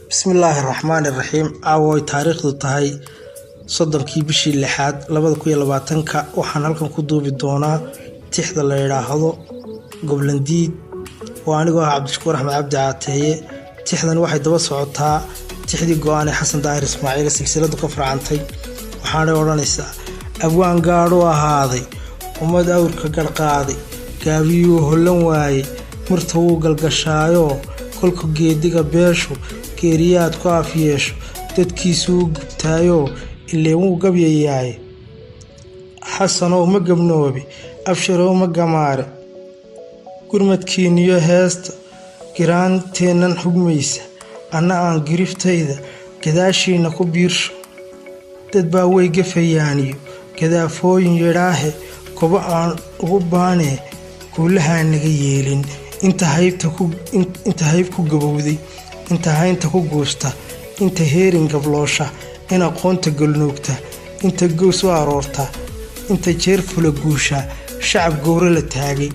Bismillaahi Raxmaani Raxiim. Caawa ay taariikhdu tahay 30-kii bishii lixaad 2020-ka, waxaan halkan ku duubi doonaa tixda la yidhaahdo Goblandiid, oo anigoo ah Cabdishakuur Axmed Cabdi Caateeye. Tixdan waxay daba socotaa tixdii go-aanee Xasan Daahir Ismaaciil, silsiladu ka farcantay. Waxaanay odhanaysaa: abwaan gaadhu ahaaday, ummad awrka garhqaaday, gaabiyuu hollan waayey, mirta wuu galgashaayoo, kolka geediga beeshu geeriyaad ku af yeesho, dadkiisuu gubtaayoo, ileen wuu gabyayaaye. Xasanow ma gabnoobe, Absharow ma gamaare, gurmadkiinniyo heesta giraanteennan xugmaysa, anna aan giriftayda gadaashiinna ku biirsho. Dad baa way gafayaaniyo gadaafooyin yidhaahe, gobo aan ugu baanee guulahaan naga yeelin. Inta hayb ku gabowday, inta haynta ku guusta, inta heerin gabloosha, in aqoonta galnuugta, inta gows u aroorta, inta jeer fula guusha, shacab gowro la taagay,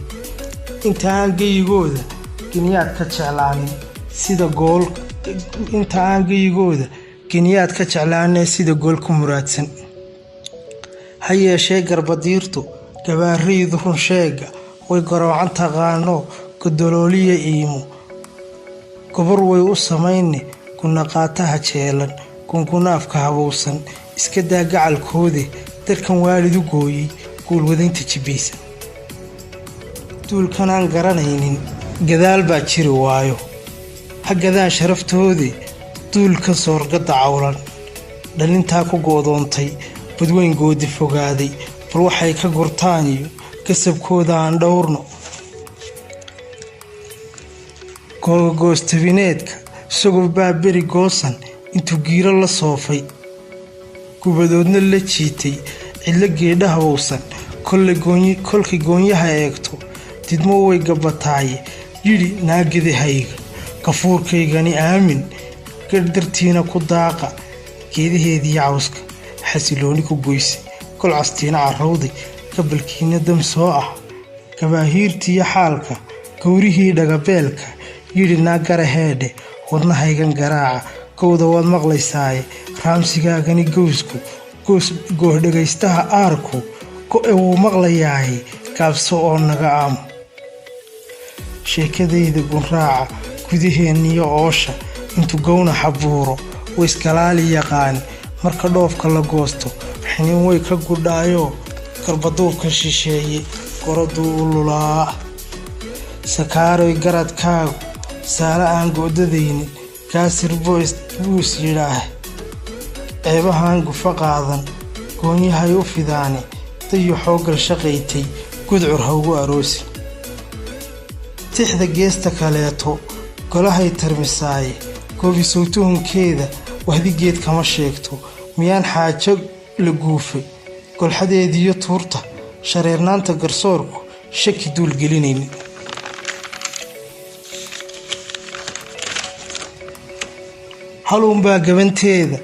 inta aan geyigooda geniyaad ka jeclaanin sida gool, inta aan geyigooda geniyaad ka jeclaanee sida gool ku muraadsan. Ha yeeshee garbadiirtu gabaaraydu run sheega way garoocan taqaano, godolooliya iimo gobor way u samayne, gunaqaataha jeelan, gungunaafka habowsan, iska daa gacalkoode, darkan waalid u gooyey, guulwadaynta jibbaysan. Duulkanaan garanaynin gadaal baa jiri waayo, ha gadaan sharaftoode, duulka soorgadda cawlan, dhalintaa ku go'doontay badweyn goodi fogaaday, bal waxay ka gurtaan iyo gasabkooda aan dhowrno. Googoostabineedka isagoo baa beri goosan intuu giiro la soofay, gubadoodna la jiitay, cidlo geedha habowsan, kolkay goonyaha eegto, didmo way gabbataaye, yidhi naagidahayga gafuurkaygani aamin, gadh dartiina ku daaqa, geedaheediiyo cawska xasilooni ku goysa, golcastiina carrowday, gabalkiina dam soo ah, gabaahiirtiiyo xaalka, gowrihii dhagabeelka, yidhi naagaraheedhe, wadnahaygan garaaca, gowda waad maqlaysaaye, raamsigaagani gowsku goohdhegaystaha aarku go-e wuu maqlayaaye, gaabso oo naga aamo. Sheekadayda gunraaca gudaheenniyo oosha, intuu gowna xabuuro waiskalaali yaqaan, marka dhoofka la goosto xinin way ka gudhaayoo, garbaduubka shisheeye goraduu u lulaa. Sakaaroy garadkaagu saale aan go'dadaynin, gaasir buu is yidhaah, ceebahaan gufa qaadan, goonyahay u fidaane, dayaxoo galshaqaytay, gudcur ha ugu aroosin. Tixda geesta kaleeto golahay tarmisaaye, goobisow tuhunkeeda wahdigeed kama sheegto, miyaan xaajo la guufay, golxadeediyo tuurta shareernaanta garsoorku shaki duul gelinaynin. Haluunbaa gabanteeda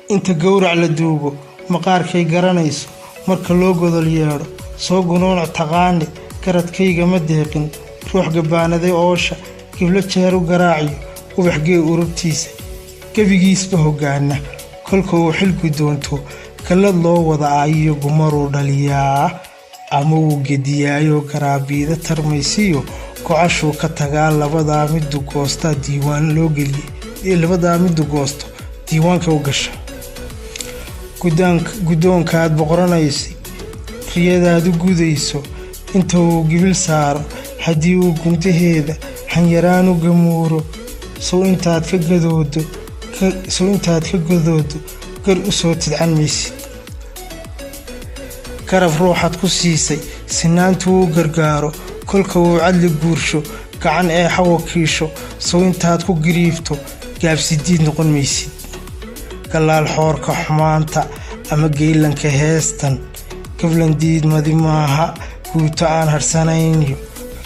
inta gowrac la duugo, maqaarkay garanayso marka loo godol yeedho, soo gunuunuc taqaane, garadkayga ma deeqin, ruux gabaanaday oosha, giblo jeer u garaaciyo, ubax gee ururtiisa, gebigiisba hoggaana, kolka uu xilku doonto, gallad loo wada aayiyo, gumaruu dhaliyaa ama wuu gediyaayo, garaabiida tarmaysiyo gocashuu ka tagaa, labadaa midu goostaa diiwaan loo geliyey, labadaa midu goosto diiwaanka u gasha. Guddoonkaad boqoranaysay, riyadaad u gudayso, inta uu gibil saaro, haddii uu guntaheeda hanyaraan u gamuuro, sow intaad ka gadoodo, sow intaad ka gadoodo gar u soo tidcan maysid. Garab ruuxaad ku siisay sinaantu uu gargaaro, kolka uu cadli guursho, gacan eexa wakiisho, sow intaad ku giriifto gaabsidiid noqon maysid. Galaal xoorka xumaanta ama geylanka heestan, gablandiid madi maaha, guuto aan harsanayniyo,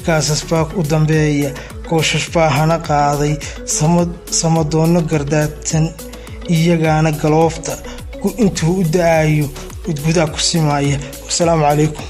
gaasas baa u dambeeya, gooshash baa hana qaaday, samadoonno gardaadsan, iyagaana galoofta intuu u da-ayo gudgudaa ku simaaya. Wasalaamu calaykum.